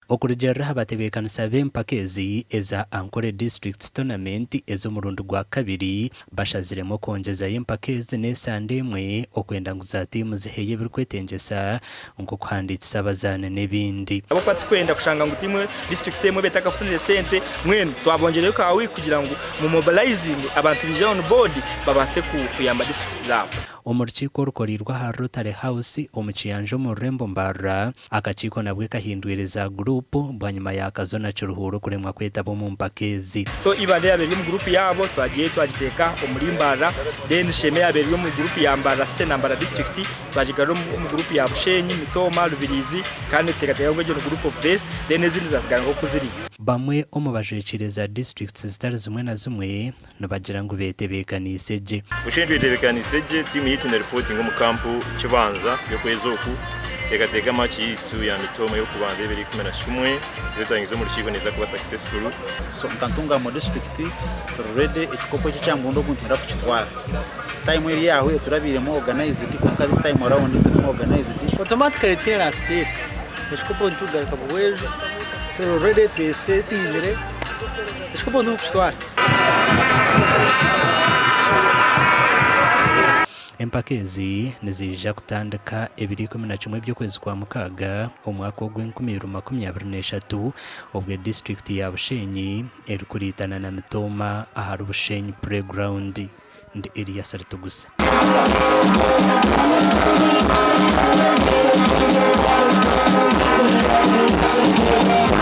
Okurugiirira aha batebeekanisa b'empaka ezi eza Ankole Districts Tournament ez'omurundi gwa kabiri, bashaziremu okwongyezayo empaka ezi n'esande emwe okwenda ngu za tiimu ziheyo ebirikwetengyesa nk'okuhandiikisa abazaani n'ebindi. Ahabw'okuba titukwenda kushanga ngu tiimu disiturikiti emwe eba etakafunire sente, mbwenu twabongyerayo ka wiiki kugira ngu mu mobilizinge abantu baije on board babaase kuyamba disiturikiti zaabo. Omu rukiiko orukoreirwe aha Rotary House omu Kiyanja omu rurembo Mbarara, akakiiko nabwe kahindwire za guruupu bwanyima ya Kazo na Kiruhura okuremwa kwetaba omu mpaka ezi. So Ibanda eyaaba eri omu guruupu yaabo twagihayo twagiteeka omuri Mbarara, then Sheema eyaaba eri omu guruupu ya Mbarara City na Mbarara District twagigarura omu guruupu ya Bushenyi, Mitooma, Rubirizi kandi nituteekateeka ngu egyo ni group of death then ezindi zaatsigara nk'oku ziri. Bamwe omu bajwekiire za disiturikiti zitari zimwe na zimwe nibagira ngu betebeekaniise gye. Bushenyi twetebeekaniise gye, tiimu yaitu neeripotinga omu kampu kibanza y'okwezi oku. Teekateeka maaki yaitu ya Mitooma ey'okubanza ebe eri 11, reero twaringiza omu rukiiko neeza kuba successful. So nka Ntungamo district turi ready ekikopo eki ekya murundi ogu nitwenda kukitwara. Time eri aho turabairemu organized kwonka this time around turimu organized. Automatically tihaine naatuteera. Ekikopo nitukikugaruka Buhweju, turi ready twesetingire, ekikopo nitukukitwara. Empaka ezi niziija kutandika ebiro 11 by'okwezi kwa Mukaaga omwaka ogw'enkumi ibiri 23 obwo disiturikiti ya Bushenyi erikuriitana na Mitooma ahari Bushenyi Playground. Ndi Elias Ritugusa.